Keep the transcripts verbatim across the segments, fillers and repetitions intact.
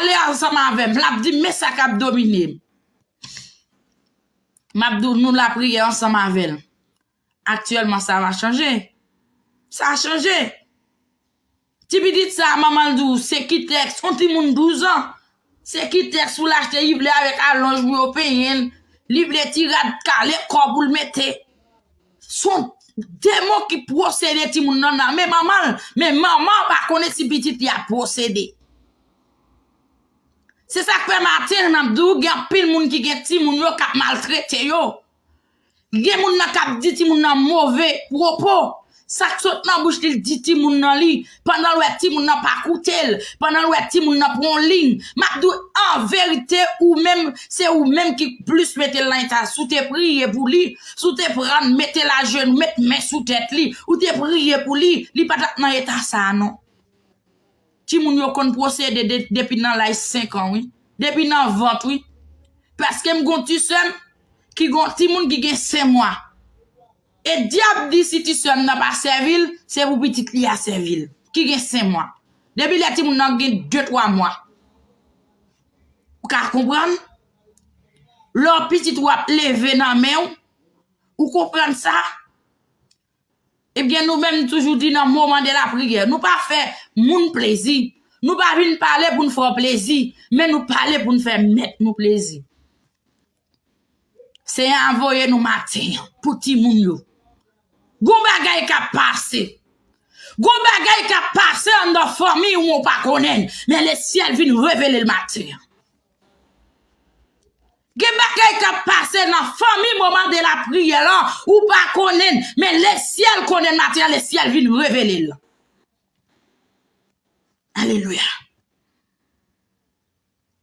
pale ansanm avè m, l ap di m, men sa k ap domine m. M ap di w, nou lapriyè ansanm avè l. Aktyèlman, sa va chanje. Sa chanje. Ti pitit sa a, manman l di w, se kitèks, yon timoun douz an. Se kitèks pou l achte, li vle avèk alonj pou yo penyen l. Li vle ti rad kale kò pou l mete. Se yon demon ki posede timoun nan nan men manman l. Men manman an pa konnen si pitit li ap posede. Se sa k fè maten an n ap di w, gen anpil moun ki gen timoun yo k ap maltrete yo. Gen moun nan k ap di timoun nan move pwopo. Sa k sot nan bouch li, l di timoun nan li. Pandan l wè timoun nan pa koute l. Pandan l wè timoun nan pran yon liy. M ap di w, an verite, ou menm, se ou menm ki plis mete l nan eta. Si w te priye pou li, si w te pran, mete l ajenou, met men sou tèt li, ou te priye pou li, li pa t ap nan eta sa a, non. Timoun yo konn pwosede de, depi nan laj senk an, wi. Depi nan vant, wi. Paske m gon ti sè m ki gon timoun ki gen senk mwa. E dyab di si ti sè m nan pa sèvi l, se pou pitit li a sèvi l, ki gen senk mwa. Depi lè timoun nan gen de, twa mwa. Ou ka konprann? Lè w pitit ou ap leve nan men w, ou konprann sa? Ebyen, nou menm, nou toujou di nan moman de lapriyè, nou pa fè moun plezi. Nou pa vin pale pou n fè w plezi, men nou pale pou n fè Mèt nou plezi. Senyè a voye nou maten an pou timoun yo. Gon bagay k ap pase. Gon bagay k ap pase anndan fanmi w, ou pa konnen l, men Lesyèl vin revele l maten an. Gen bagay k ap pase nan fanmi moman de lapriyè la, ou pa konnen l, men Lesyèl konnen l maten an, Lesyèl vin revele l. Alelouya.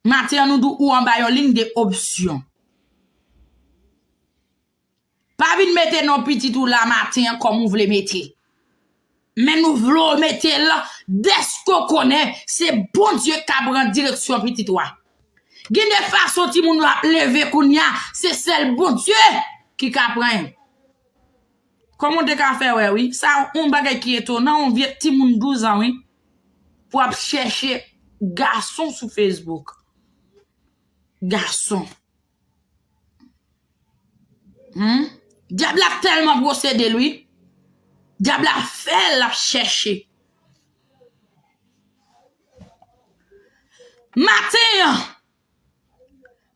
Maten an, nou di w ou anba yon liy de opsyon. Pa vin mete non pitit ou la maten an kòm ou vle mete. Men nou vle w mete l dèske w konnen se Bondye k ap pran direksyon pitit ou a. Gen de fason timoun yo ap leve kounye a, se sèl Bondye ki ka pran. Kòman w te ka fè wè, wi? Sa yon bagay ki etonan, yon vye timoun douz an, wi. Pou ap chèche gason sou Facebook. Gason. Hmm? Dyab la tèlman posede l, wi. Dyab la fè l ap chèche. Maten an,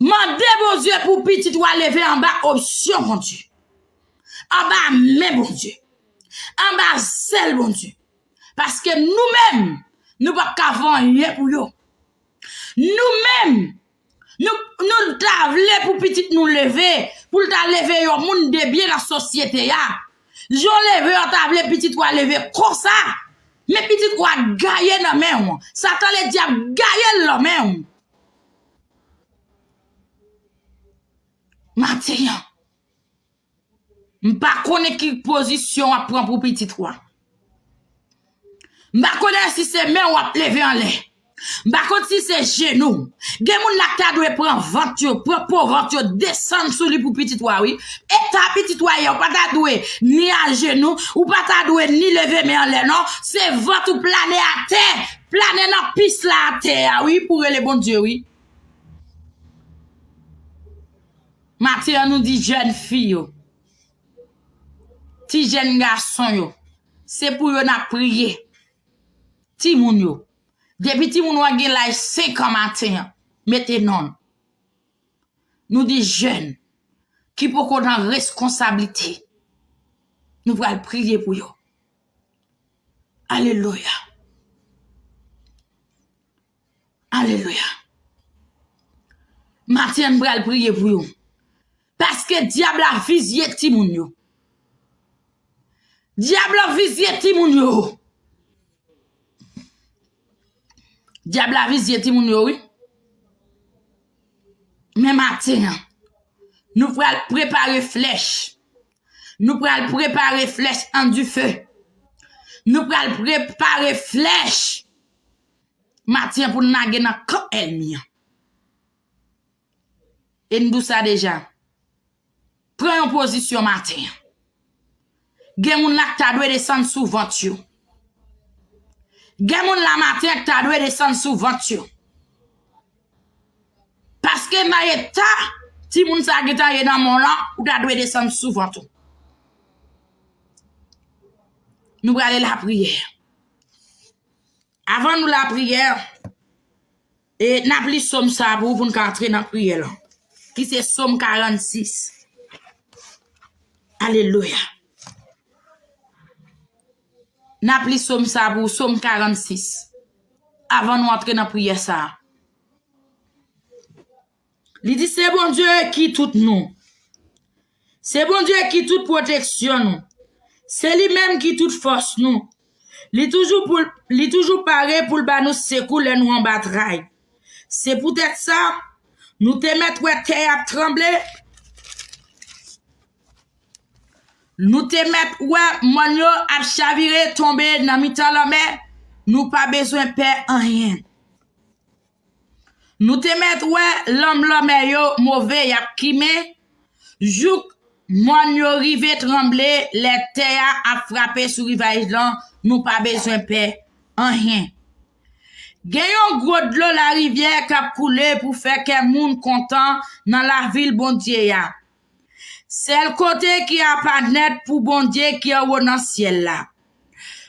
mande Bondye pou pitit ou a leve anba opsyon Bondye. Anba men Bondye. Anba zèl Bondye. Paske nou menm, nou p ap ka fè anyen pou yo. Nou menm, nou, nou ta vle pou pitit nou leve, pou l ta leve yon moun de byen nan sosyete a. Jan w leve, w ta vle pitit ou a leve konsa. Men pitit ou a gaye nan men w. Satan ledyab gaye l nan men w. Maten an, m pa konnen ki pozisyon w ap pran pou pitit ou a. M pa konnen si se men w ap leve anlè. M pa konn si se jenou. Gen moun la k ta dwe pran vant yo, pran po vant yo, desann sou li pou pitit ou a, wi. Eta pitit ou a ye, ou pa ta dwe ni ajenou, ou pa ta dwe ni leve men anlè, non. Se vant ou plane atè, plane nan pis la atè a, wi, pou rele Bondye, wi. Maten an, nou di jèn fi yo, ti jèn gason yo, se pou yo n ap priye. Timoun yo, depi timoun ou a gen laj senk an maten an, mete non l. Nou di jèn ki poko nan reskonsablite, nou pral priye pou yo. Alelouya. Alelouya. Maten an, m pral priye pou yo. Paske dyab la vizye timoun yo. Dyab la vizye timoun yo. Dyab la vizye timoun yo, wi. Men maten an, nou pral prepare flèch. Nou pral prepare flèch an dife. Nou pral prepare flèch maten an pou n lage nan kan ènmi an. E n di w sa deja. Pran yon pozisyon maten an. Gen moun la k ta dwe desann sou vant yo. Gen moun la maten an k ta dwe desann sou vant yo. Ke nan eta timoun sa gentan ye nan men w lan, ou ta dwe desann sou vant ou. Nou prale lapriyè. Avan nou lapriyè, e n ap li sòm sa pou, pou n ka antre nan priyè lan, ki se sòm karannsis. Alelouya. N ap li sòm sa pou, sòm karannsis, avan nou antre nan priyè sa. Li di, se Bondye ki tout nou. Se Bondye ki tout pwoteksyon nou. Se li menm ki tout fòs nou. Li toujou pou, li toujou pare pou l ba nou sekou lè nou anba tray. Se poutèt sa, nou te mèt wè tè a ap tranble. Nou te mèt wè mòn yo ap chavire tonbe nan mitan lanmè. Nou pa bezwen pè anyen. Nou te mèt wè lanm lanmè yo move, y ap kimen, jouk mòn yo rive tranble lè tè a ap frape sou rivaj lan, nou pa bezwen pè anyen. Gen yon gwo dlo larivyè k ap koule pou fè kè moun kontan nan lavil Bondye a. Sèl kote ki apa nèt pou Bondye ki anwo nan syèl la.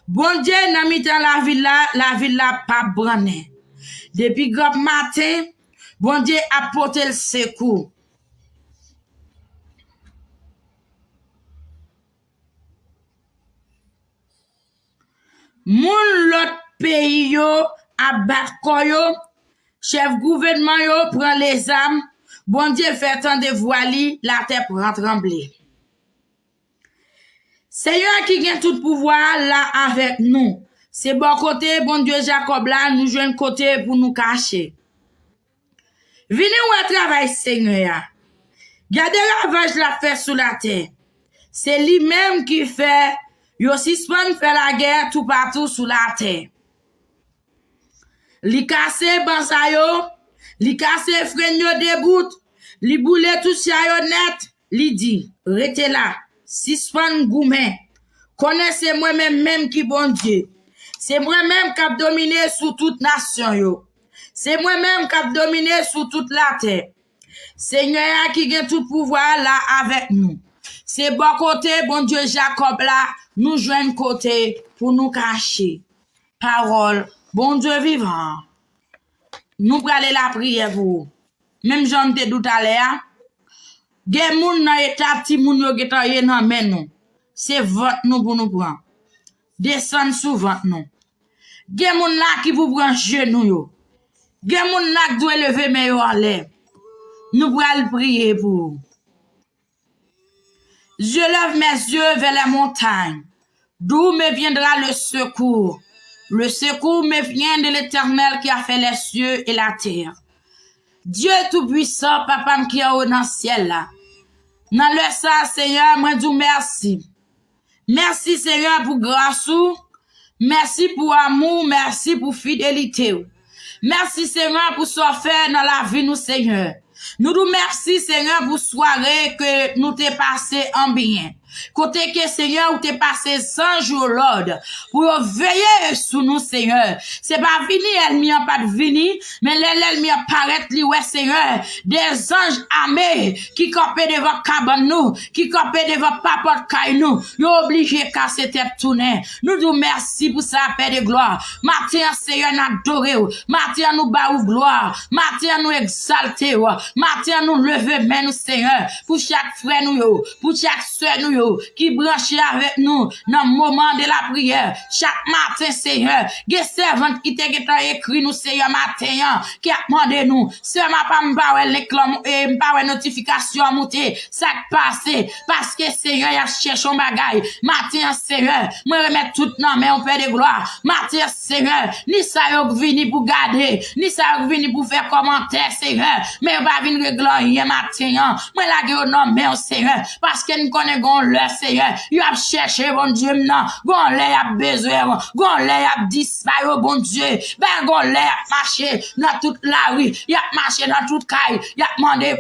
Bondye nan mitan lavil la, lavil la p ap brannen. Depi granp maten, Bondye ap pote l sekou. Moun lòt peyi yo ap bat kò yo, chèf gouvènman yo pran lezam, Bondye fè tande vwa li, latè pran tranble. Senyè ki gen tout pouvwa a la avèk nou. Se bò kote Bondye Jakòb la nou jwenn kote pou nou kache. Vini wè travay Senyè a. Gade ravaj l ap fè sou latè. Se li menm ki fè yo sispann fè lagè toupatou sou latè. Li kase banza yo, li kase frenn yo de bout, li boule tout cha yo nèt. Li di, rete la, sispann goumen. Konnen se mwen menm menm ki Bondye. Se mwen menm k ap domine sou tout nasyon yo. Se mwen menm k ap domine sou tout latè. Senyè a ki gen tout pouvwa a la avèk nou. Se bò kote Bondye Jakòb la nou jwenn kote pou nou kache. Pawòl Bondye vivan an. Nou prale lapriyè pou ou. Menm jan n te di w talè a, gen moun nan eta timoun yo gentan ye nan men nou. Se vant nou pou nou pran. Desann sou vant nou. Gen moun la ki pou pran jenou yo. Gen moun la k dwe leve men yo anlè. Nou pral priye pou ou. Je lève mes yeux vers les montagnes. D'où me viendra le secours? Le secours me vient de l'Éternel qui a fait les cieux et la terre. Dye Toupwisan, Papa m ki anwo nan syèl la. Nan lè sa, Senyè, mwen di w mèsi. Mèsi, Senyè, pou gras ou. Mèsi pou amou w, mèsi pou fidelite w. Mèsi, Senyè, pou sa w fè nan lavi nou, Senyè. Nou di w mèsi, Senyè, pou sware ke nou te pase an byen. Kote ke, Senyè, ou te pase zanj ou lòd pou yo veye sou nou, Senyè. Se pa vini ènmi an pa t vini, men lè lènmi an parèt, li wè, Senyè, de zanj ame ki kanpe devan kabann nou, ki kanpe devan papòt kay nou, yo oblije kase tèt tounen. Nou di w mèsi pou sa, Pè de glwa. Maten an, Senyè, n adore w. Maten an, nou ba ou glwa. Maten an, nou egzalte w. Maten an, nou leve men nou, Senyè, pou chak frè nou yo, pou chak sè nou yo ki branche avèk nou nan moman de lapriyè. Chak maten, Senyè, gen sèvant ki te gentan ekri nou, Senyè, maten an, ki ap mande nou, sè m apa m pa wè link lan, e m pa wè notifikasyon an moute. Sa k pase? Paske, Senyè, y ap chèche yon bagay. Maten an, Senyè, mwen remèt tout nan men w, Pè de glwa. Maten an, Senyè, ni sa yo k vini pou gade, ni sa yo k vini pou fè kòmantè, Senyè, men yo pa vin regle anyen maten an. Mwen lage yo nan men w, Senyè, paske n konnen gen yon lè, Seyè, y ap chèche, Bondye m nan. Gon lè y ap bezwen w, gon lè y ap disparet, o Bondye. Ben, gon lè y ap mache nan tout lari, y ap mache nan tout kay, y ap mande,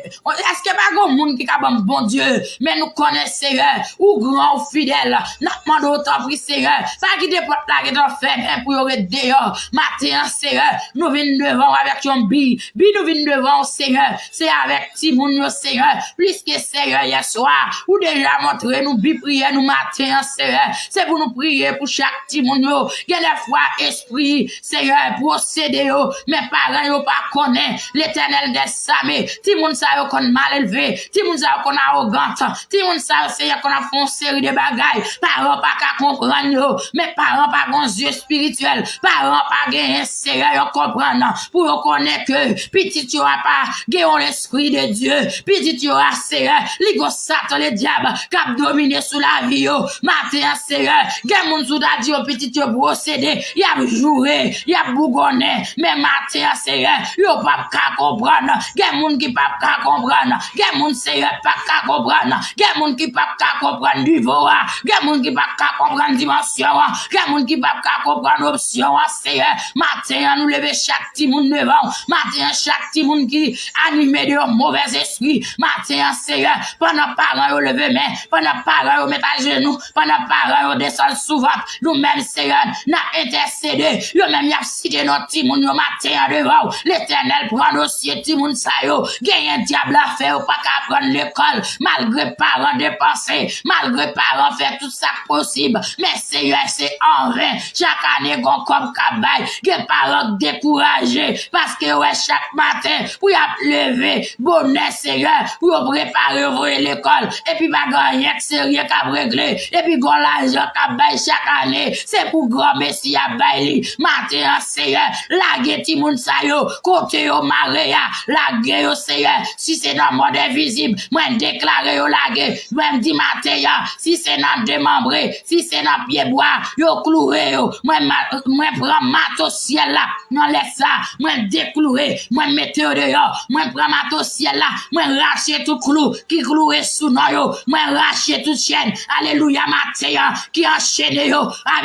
èske pa gon moun ki ka ban m, Bondye? Men nou konnen, Seyè, ou gran, ou fidèl. N ap mande w, tanpri, Seyè, pa kite pòt la gentan fèmen pou yo ret deyò. Maten an, Seyè, nou vin devan w avèk yon bi. Bi nou vin devan w, Seyè, se avèk timoun yo, Seyè. Pliske, Seyè, yèswa, ou deja montre nou bi priyè nou maten an, Seyè. Se pou nou priye pou chak timoun yo. Gen de fwa, espri, Seyè, posede yo, men paran yo pa konnen. Letènèl dèzame, timoun sa yo konn mal elve, timoun sa yo konn awogan, timoun sa yo, Seyè, konn ap fè yon seri de bagay. Paran pa ka konprann yo, men paran pa gon zye espirityèl. Paran pa genyen, Seyè, yo konprann pou yo konnen ke pitit yo a pa gen yon lespri de Dye. Pitit yo a, Seyè, li gon Satan Ledyab k ap domine sou lavi yo. Maten an, Seyè, gen moun si w ta di yo pitit yo posede, y ap joure, y ap bougonnen. Men maten an, Seyè, yo p ap ka konprann. Gen moun ki p ap ka konprann. Gen moun, Seyè, p ap ka konprann. Gen moun ki p ap ka konprann nivo a. Gen moun ki p ap ka konprann dimansyon an. Gen moun ki p ap ka konprann opsyon an, Seyè. Maten an, nou leve chak timoun devan w. Maten an, chak timoun ki anime de yon movèz espri. Maten an, Seyè, pandan paran yo leve men, pandan paran yo met ajenou, pandan paran yo desann sou vant, nou menm, Seyè, n ap entèsede. Yo menm, y ap site non timoun yo maten an devan w. Letènèl, pran dosye timoun sa yo. Genyen dyab la fè yo pa ka aprann lekòl, malgre paran depanse, malgre paran fè tout sa k posib. Men, Seyè, se anven. Chak ane, gon kòb k ap bay. Gen paran k dekouraje, paske yo wè chak maten pou y ap leve bonè, Seyè, pou yo prepare yo voye lekòl. Epi pa gen anyen k serye k ap regle. Epi gon lajan k ap bay chak ane, se pou granmesi y ap bay li. Maten an, Seyè, lage timoun sa yo kote yo mare a. Lage yo, Seyè. Si se nan mòn envizib, mwen deklare yo lage. Mwen di maten an, si se nan demanbre, si se nan pyebwa, yo kloure yo. Mwen, ma- mwen pran mato syèl la. Nan lè sa, mwen dekloure, mwen mete yo deyò, mwen pran mato syèl la, mwen rache tout klou ki kloure sou non yo, mwen rache tout chèn, alelouya, maten an, ki anchene yo avèk